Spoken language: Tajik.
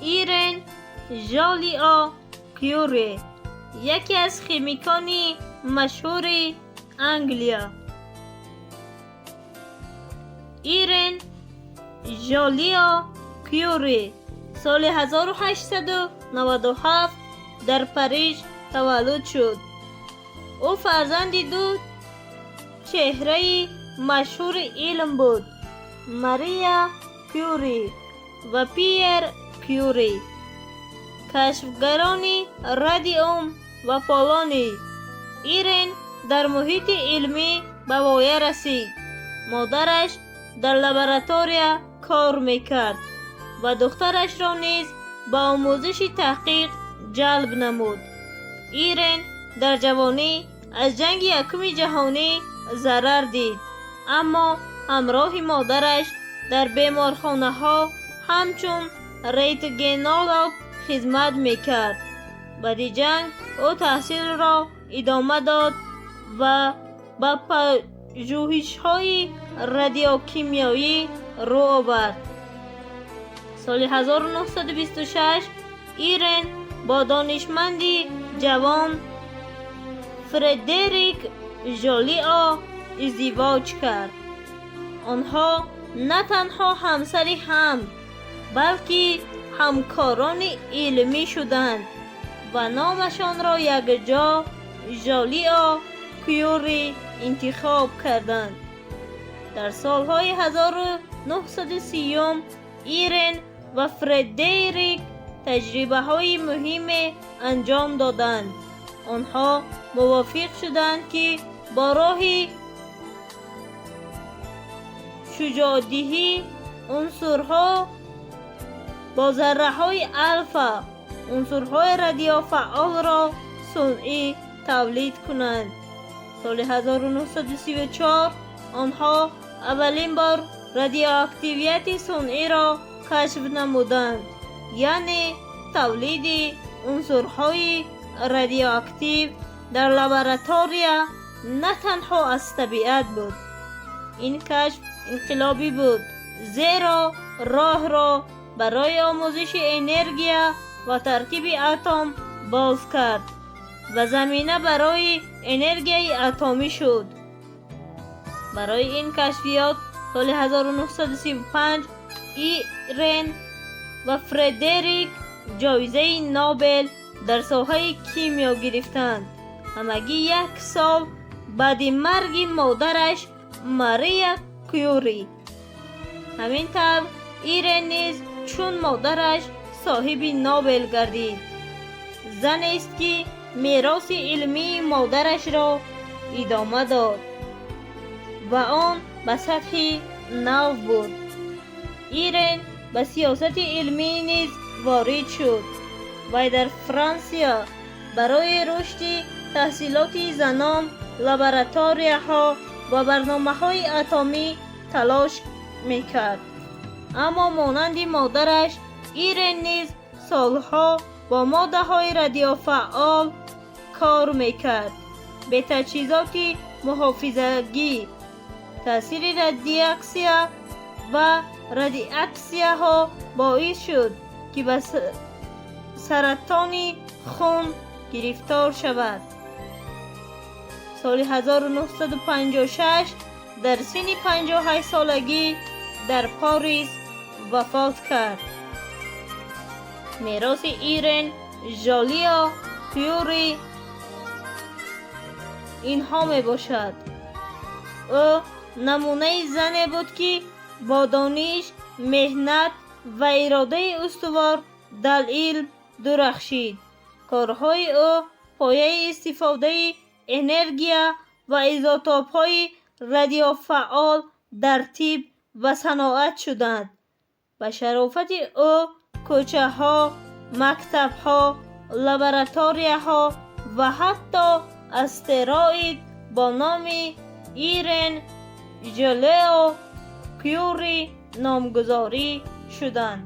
Ирен Жолио Кюри, яке аз химикони машҳури Англия. Ирен Жолио Кюри соли 1897 дар Париж таваллуд шуд. Ӯ фарзанди ду чеҳраи машҳури илм буд: Мария Кюри ва Пьер Кюри, кашфгарони радиум ва полоний. Ирен дар муҳити илмӣ ба воя расид. Модараш дар лаборатория кор мекард ва духтарашро низ ба омӯзиши таҳқиқ ҷалб намуд. Ирен дар ҷавонӣ аз Ҷанги Якуми Ҷаҳонӣ зарар дид, аммо ҳамроҳи модараш дар беморхонаҳо ҳамчун рентгенолог хизмат мекард. Баъди ҷанг ӯ таҳсилро идома дод ва ба пажӯҳишҳои радиокимиёвӣ рӯ овард. Соли 1926 Ирен бо донишманди ҷавон Фредерик Жолио издивоҷ кард. Онҳо на танҳо ҳамсари ҳам, балки ҳамкорони илмӣ шуданд ва номашонро якҷо Жолио Кюри интихоб карданд. Дар солҳои 1930 Ирен ва Фредерик таҷрибаҳои муҳиме анҷом доданд. Онҳо мувофиқ шуданд, ки бо роҳи шуҷоъдиҳӣ унсурҳо бо зарраҳои алфа унсурҳои радиофаъолро сунъӣ тавлид кунанд. Соли 1934 онҳо аввалин бор радиоактивияти сунъиро кашф намуданд, яъне тавлиди унсурҳои радиоактив дар лаборатория, на танҳо аз табиат буд. Ин кашф инқилобӣ буд, зеро роҳро барои омӯзиши энергия ва таркиби атом боз кард ва замина барои энергияи атомӣ шуд. Барои ин кашфиёт соли 1935 Ирен ва Фредерик ҷоизаи Нобел дар соҳаи кимиё гирифтанд, ҳамагӣ як сол баъди марги модараш Мария Кюри. Ҳамин тавр, Ирен низ чун модараш соҳиби Нобел гардид. Занест, ки мероси илмии модарашро идома дод ва он ба сатҳи нав бурд. Ирен ба сиёсати илмӣ низ ворид шуд. Вай дар Франсия барои рушди таҳсилоти занон, лабораторияҳо ва барномаҳои атомӣ талош мекард. Аммо монанди модараш, Ирен низ солҳо бо моддаҳои радиофаъол кор мекард, бе таҷҳизоти муҳофизагӣ. Таъсири радиатсия ва радиатсияҳо боис шуд, ки ба саратони хун гирифтор шавад. Соли 1956 дар синни 58 солагӣ дар Порис вафот кард. Мероси Ирен Жолио Кюри инҳо мебошад: ӯ намунаи зане буд, ки бо дониш, меҳнат ва иродаи устувор дар илм дурахшид. Корҳои ӯ пояи истифодаи энергия ва изотопҳои радиофаъол дар тиб ва саноат шуданд. Ба шарофати ӯ кӯчаҳо, мактабҳо, лабораторияҳо ва ҳатто астероид бо номи Ирен Жолио Кюри номгузорӣ шуданд.